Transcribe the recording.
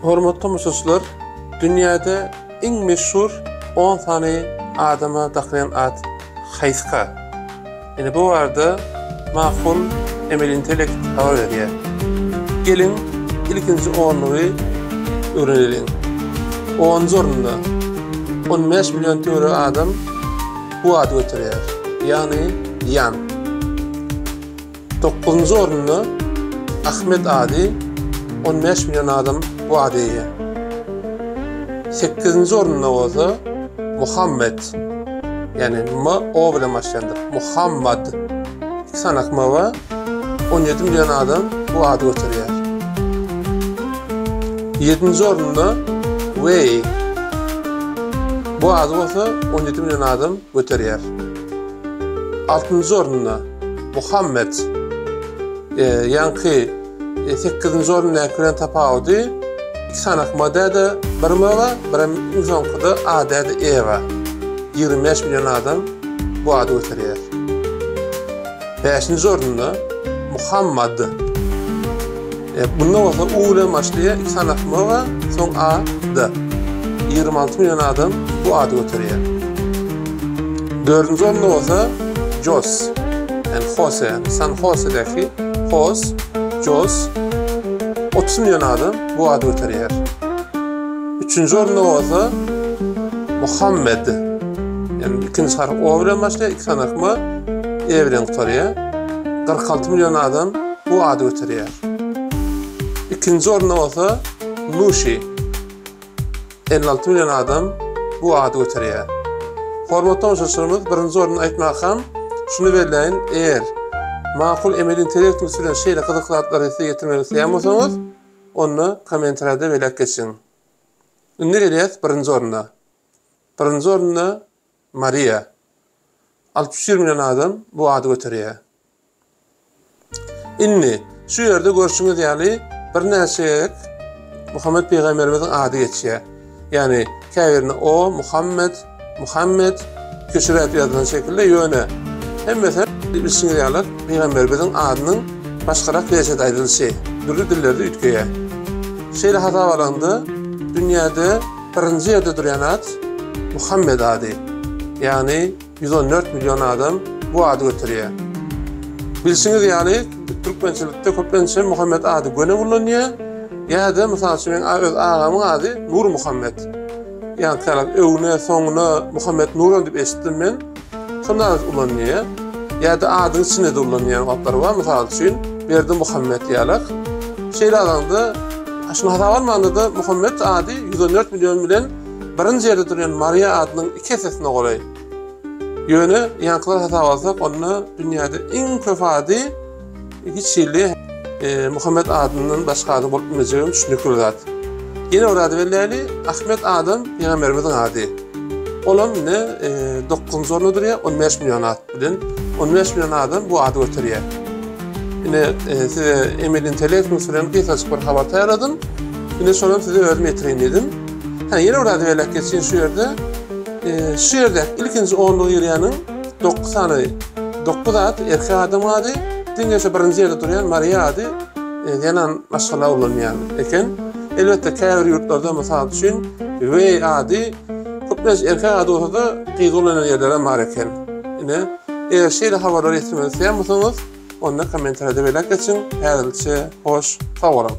Hormatly tomaşaçylar, dünýäde iň meşhur on sany adama dakylýan at haýsyka? Ine bu barada Makul emeli intellekt habar berýär. Geliň, ilkinji onlugy öwreneliň. Onunjy orunda 15 million töweregi adam bu ady göterýär, ýagny Ýan. Dokuzynjy orunda Ahmet ady, 15 million adam bu ada eýe. Sekizinji orunda bolsa Muhammet, ýagny M O bilen başlaýandyr. Muhammad. Iki sany M bar. 17 million adam bu ady göterýär. Ýedinji orunda Wei. Bu ady bolsa 17 million adam göterýär. Altynjy orunda Muhammet. Ýaňky sekizinji orundaky bilen tapawudy iki sany M däde bir M bar, birem iň soňkuda A däde E bar. 25 million adam bu ady göterýär. Bäşinji orunda Muhammad. Bunda bolsa U bilen başlaýar, iki sany M bar, soň A, D. 26 million adam bu ady göterýär. Dördünji orunda bolsa Jos. Yani Jose, yani San Jose'däki Jos, Jos. 30 million adam bu ady göterýär. Üçünji orunda bolsa Muhammed. Yani ikinji harf O bilen başlaýar, iki sany M, E bilen gutarýar. 46 million adam bu ady göterýär. Ikinji orunda bolsa Nuşi. 56 million adam bu ady göterýär. Hormatly tomaşaçylarymyz, birinji orunda aýtmakam şuny belläýin, eger makul emeli intellektiň üsti bilen şeýle gyzykly zatlary size ýetirmegi isleýän bolsaňyz, onda kommentariýada belläp geçiň. Indi gelýäs birinji oruna. Birinji orunda Mariýa. 61 million adam bu ady göterýär. Indi, şu ýerde görşüňiz ýaly, birnäçe gezek Muhammet pygamberimiziň ady geçýär. Ýagny, käbirinde o, Muhammet, Muhammet köçüräp ýazylan şekilde, ýöne hemmesi bilşiňiz ýaly pygamberimiziň adynyň başgarak wersiýada aýdylyşy, dürli dillerde üýtgeýär. Şeýle hasap alanda, dünýäde birinji ýerde durýan at Muhammet ady. Ýagny, 114 million adam bu ady göterýär. Bilşiňiz ýaly, türkmençilikde köplenç Muhammet ady göni ulanýar. Ýa-da, mysal üçin, meň öz agamyň ady Nurmuhammet. Ýagny, tarap öňüne, soňuna Muhammet Nuran diýip eşitdim men. Şonda ady ulanýar. Ýa-da adyň içinde-de ulanýan wagtlary bar. Mysal üçin, Berdimuhammet ýalak. Şeýle alanda, şuny hasaba almanda-da Muhammet ady 114 million bilen Birinji ýerde durýan Mariýa adynyň iki essesine golaý. Ýöne ýaňkylar hasaba alsak, onda dünýäde iň köp ady hiç hili Muhammet adyndan başga ady bolup bilmejegem düşünikli bir zat. Ýene bir zady belläýli, Ahmet adam pygamberimiziň ady. Olam ine dokuzynjy orunda durýar, 15 million at bilen. 15 million adam bu ady göterýär. Ine size emeli intellekt bilen gysgajyk bir habar taýýarladym. Ine şonam size özüm ýetireýin diýdim. Hä, ýene bir zady belläp geçeýin şu ýerde. Şu ýerde ilkinji onluga girýäniň 9 sany 9 at erkek adam ady, diňe şu birinji ýerde durýan Mariýa ady zenan maşgala ulanýan eken. Elbetde käbir ýurtlarda mysal üçin Weý ady köplenç erkek ady bolsa-da gyz ulanýan ýerlerem bar eken. Ine, eger şeýle habarlary ýetirmegi isleýän bolsaňyz, onda kommentariýada belläp geçiň. Häzirlikçe hoş, sag boluň!